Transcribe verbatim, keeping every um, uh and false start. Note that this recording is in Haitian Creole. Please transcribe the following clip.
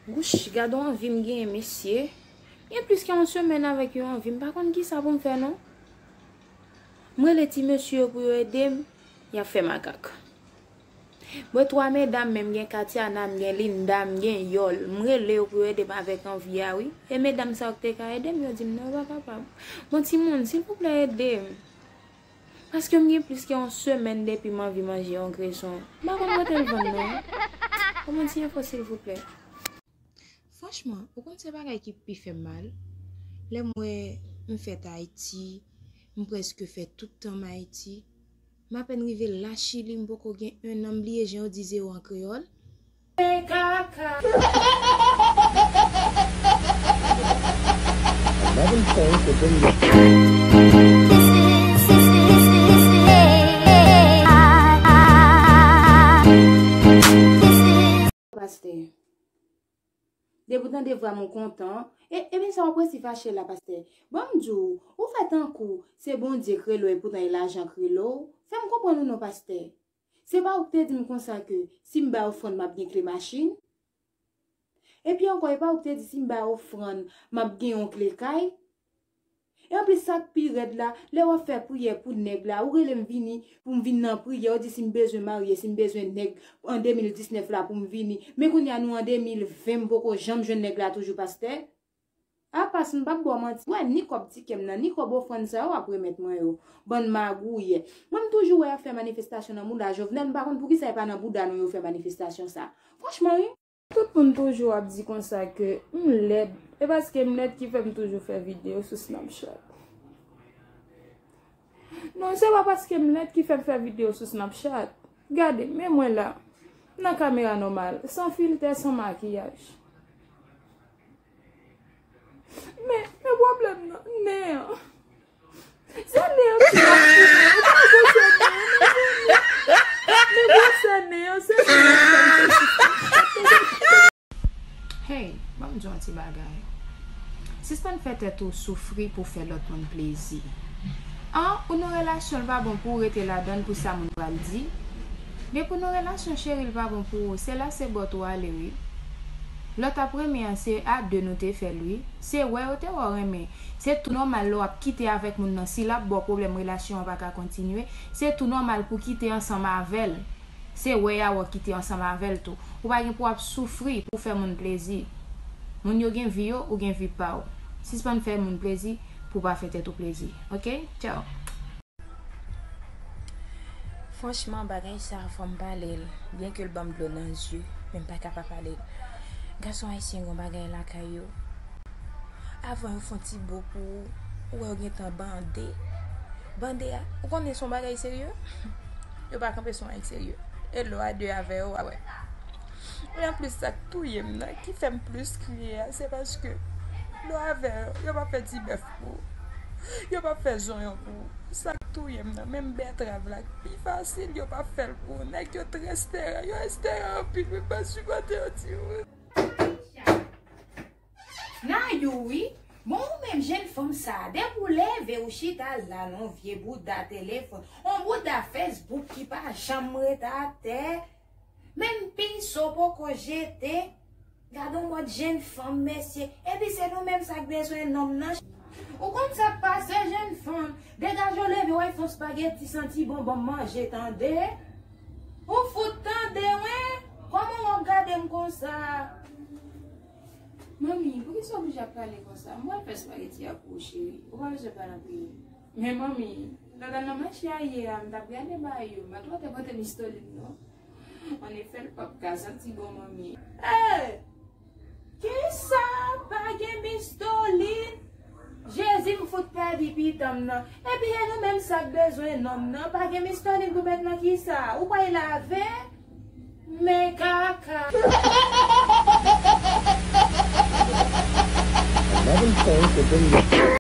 Wouch, gade yon anvi m genyen, mesye. Gen plis ke yon semèn avèk yon anvi, m pa konn kisa pou m fè non. M rele ti mesye yo pou yo ede m, y ap fè makak. Mwen twa medam menm, gen Katiana, m gen Linda, m gen Yòl. M rele yo pou yo ede m avèk anvi a, wi. E medam sa yo ki te ka ede m, yo di m non, yo pa kapab. Bon, timoun, silvouplè ede m. Paske m gen plis ke yon semèn depi m anvi manje yon kreson. M pa konn kote l vann non. Ban mwen ti enfo silvouplè. Franchman, ou konn se bagay ki pi fè m mal? Lè m wè m fèt Ayiti, m prèske fè tout tan m Ayiti. M apèn rive la Chili, m poko gen en an, m bliye jan yo di zewo an kreyòl. Kaka. Pastè. Depi w tande vwa m ou kontan. E, ebyen sa w ap resi fache la, pastè. Bon, m di w, ou fè tankou se Bondye k rele w, epoutan e lajan k rele w. Fè m konprann ou non, pastè. Se pa ou k te di m konsa ke si m bay ofrann, m ap gen kle machin? Epi ankò, e pa ou k te di si m bay ofrann, m ap gen yon kle kay? E anplis, sa k pi rèd la, lè w ap fè priyè pou nèg la, ou rele m vini pou m vin nan priyè, ou di si m bezwen marye, si m bezwen nèg an de mil diznèf la pou m vini. Men kounye a nou an de mil ven, m poko janm jwenn nèg la toujou, pastè. Apa si m p ap ba w manti, w wè ni kòb tikè m nan, ni kòb ofrann sa yo w ap remèt mwen yo. Bann magouyè. Mwen m toujou wè y ap fè manifestasyon nan bouda Jovenel, m pa konn poukisa e pa nan bouda nou yo fè manifestasyon sa. Franchman wi. Tout moun toujou ap di konsa ke m lèd. E paske m lèd ki fè m toujou fè videyo sou Snapchat. Non, se pa paske m lèd ki fè m fè videyo sou Snapchat. Gade, men mwen la, nan kamera nòmal, san filtè, san makiyaj. Men, men pwoblèm nan, nen an. Se nen an ki ap fini. Ou pa gwo sè nen an, mezanmi. Men gwo sè nen an, se nen an k fè m fè sou Snapchat. Hey, ban m di w yon ti bagay. Sispann fè tèt ou soufri pou fè lòt moun plezi. An, ou nan relasyon, l pa bon pou w rete ladan l pou sa moun pral di. Depi w nan relasyon, cheri, l pa bon pou ou, se la se bòt ou ale, wi. Lè w t ap renmen an, se a de nou te fè l, wi. Se wè yo te wè w renmen. Se tou nòmal lè w ap kite avèk moun nan, si l ap ba w pwoblèm, relasyon an pa ka kontinye. Se tou nòmal pou w kite ansanm avè l. Se wè y a wè w kite ansanm avè l tou. Ou pa gen pou w ap soufri pou w fè moun plezi. Moun yo gen vi yo, ou gen vi pa w. Sispann fè moun plezi pou w pa fè tèt ou plezi. Oke? Tchao. Franchman, bagay sa a, fò m pale l. Byenke l ban m dlo nan zye, men m pa ka pa pale l. Gason ayisyen gen yon bagay lakay yo. Avan yo fè yon ti bo pou ou, ou wè yo gentan bande. Bande a, ou konnen se yon bagay serye? Yo pa kanpe sou yon bagay serye. E lè w a de avè yo, w a wè. E anplis, sa k touye m nan, ki fè m plis kriye a, se paske lè w avè yo, yo pa fè ti bèf pou ou. Yo pa fè zonyon pou ou. Sa k touye m nan, menm bètrav la k pi fasil, yo pa fè l pou ou. Nèg yo trè estèran, yo estèran anpil, wi, m pa sipòte yo, timoun. Nayou wi. Bon, ou menm jenn fanm sa, depi w leve ou chita la nan yon vye bouda telefòn, yon bouda Facebook ki pa janm ret atè, menm pinso poko jete. Gade yon mòd jenn fanm, mesye. Epi se nou menm sa k bezwen nonm nan. Ou konn sa k pase, jenn fanm? Degaje w, leve w al fè yon spageti santi bon, ban m manje, tande? Ou fout tande, wi? Kòman w ap gade m konsa? Manmi, poukisa w oblije ap pale konsa? M pral fè espageti a pou ou, cheri. Ou pa bezwen pale anpil. Men manmi, lòt nan mache a yè a, m t ap gade bagay yo, m pa t wè w te pote mistolin non. Annefè, l p ap ka santi bon, manmi. Ey! Kisa? Pa gen mistolin? Jezi, m fout pèdi pitan m nan. Epi e nou menm sa k bezwen nonm nan. Pa gen mistolin pou met nan kisa? Ou kwè l lave? Men kaka. Another thing to bring